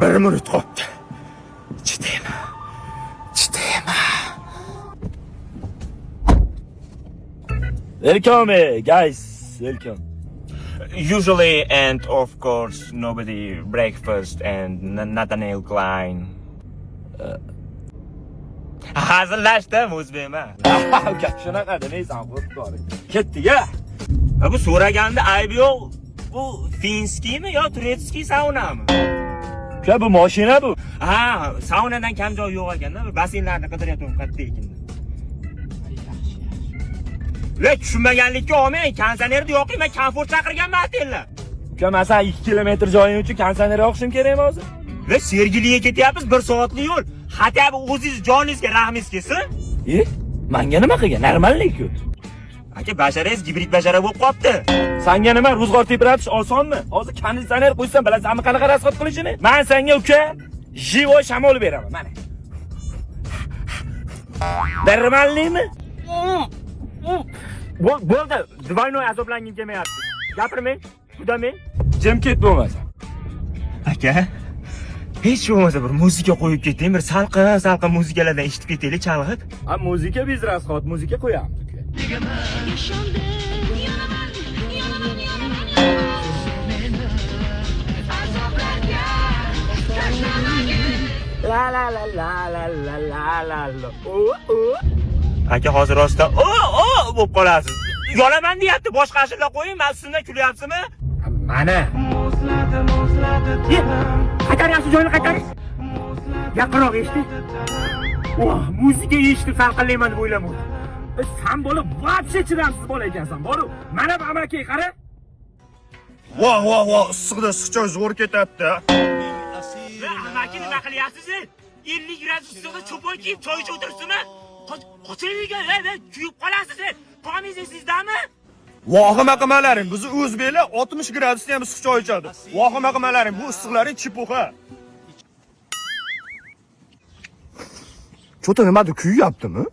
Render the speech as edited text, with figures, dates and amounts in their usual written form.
Bir minut qolibdi. Chidayman. Chidayman. Welcome, guys. Welcome. Usually, and of course, nobody breakfast and Nathaniel Klein. Hazillashdim, o'zbekman. Uka, shunaqa demaysan, qo'rqib. Ketdik, a? Ha, bu so'raganda aybi yo'q. Bu finskiymi yo турецкий saunami? Uka, bu mashina bu. Ha, saunadan kam joy yo'q ekanda, bir basseynlarni qidiryapman qayerda ekan. Le tushunmaganlikka olmang, konditsionerni yoqing, men komfort chaqirganman otellar. Uka, masalan 2 kilometr joying uchun konditsioner yoqishim kerakmi hozir? Ve Sergeliga ketyapmiz, 1 soatlik yo'l. Хотя бы o'zingiz joningizga rahmingiz kelsin. E, manga nima qilgan? Normallik-ku. Aka, basharangiz gibrid bashara bo'lib qolibdi. Sanga nima ro'zg'or tepratish osonmi? Hozir konditsioner qo'ysam bilasanmi qanaqa rasxod qilishini? Men senga uka живой shamol beraman, mana. Normallikmi? Bo'ldi, двойной azoblangim kelmayapti. Gapirmang, budamang. Jim ket bo'lmasa. Aka, hech bo'lmasa bir muzika qo'yib keting, bir salqin salqin muzikalardan eshitib ketaylik chalg'ib. Ha, muzika biz rasxod, muzika qo'yamiz uka. Yaşandım, yanaman, yanaman, yanaman, yanaman. Azoblarga tashlamagin. La la la la la la la la la. O o. Aka, hozir rostdan o o bo'lib qolasiz. Yonaman deyapti, boshqa ashula qo'ying, men ustimdan kulyapsizmi? Mana. Qaytaryapsiz joyini qaytaring. Yaqinroq eshiting. Voh, muzika eshitib salqinlayman deb o'ylamadim. San bola вообще chidamsiz bola ekansan, boru. Mana bu amaki, qara. Voh, voh, voh, issiqda issiq choy zo'r ketadi. Amaki, nima qilyapsiz? 50 gradus issiqda cho'pon kiyib choy ichib o'tiribsizmi? Qochaylik, kuyib qolasiz. Tomingiz esingizdami? Vahima qilmalaring, bizni o'zbeklar 60 gradusda ham issiq choy ichadi. Vahima qilmalaring, bu issiqlaring чепуха. Чё-то nimadir kuyyaptimi?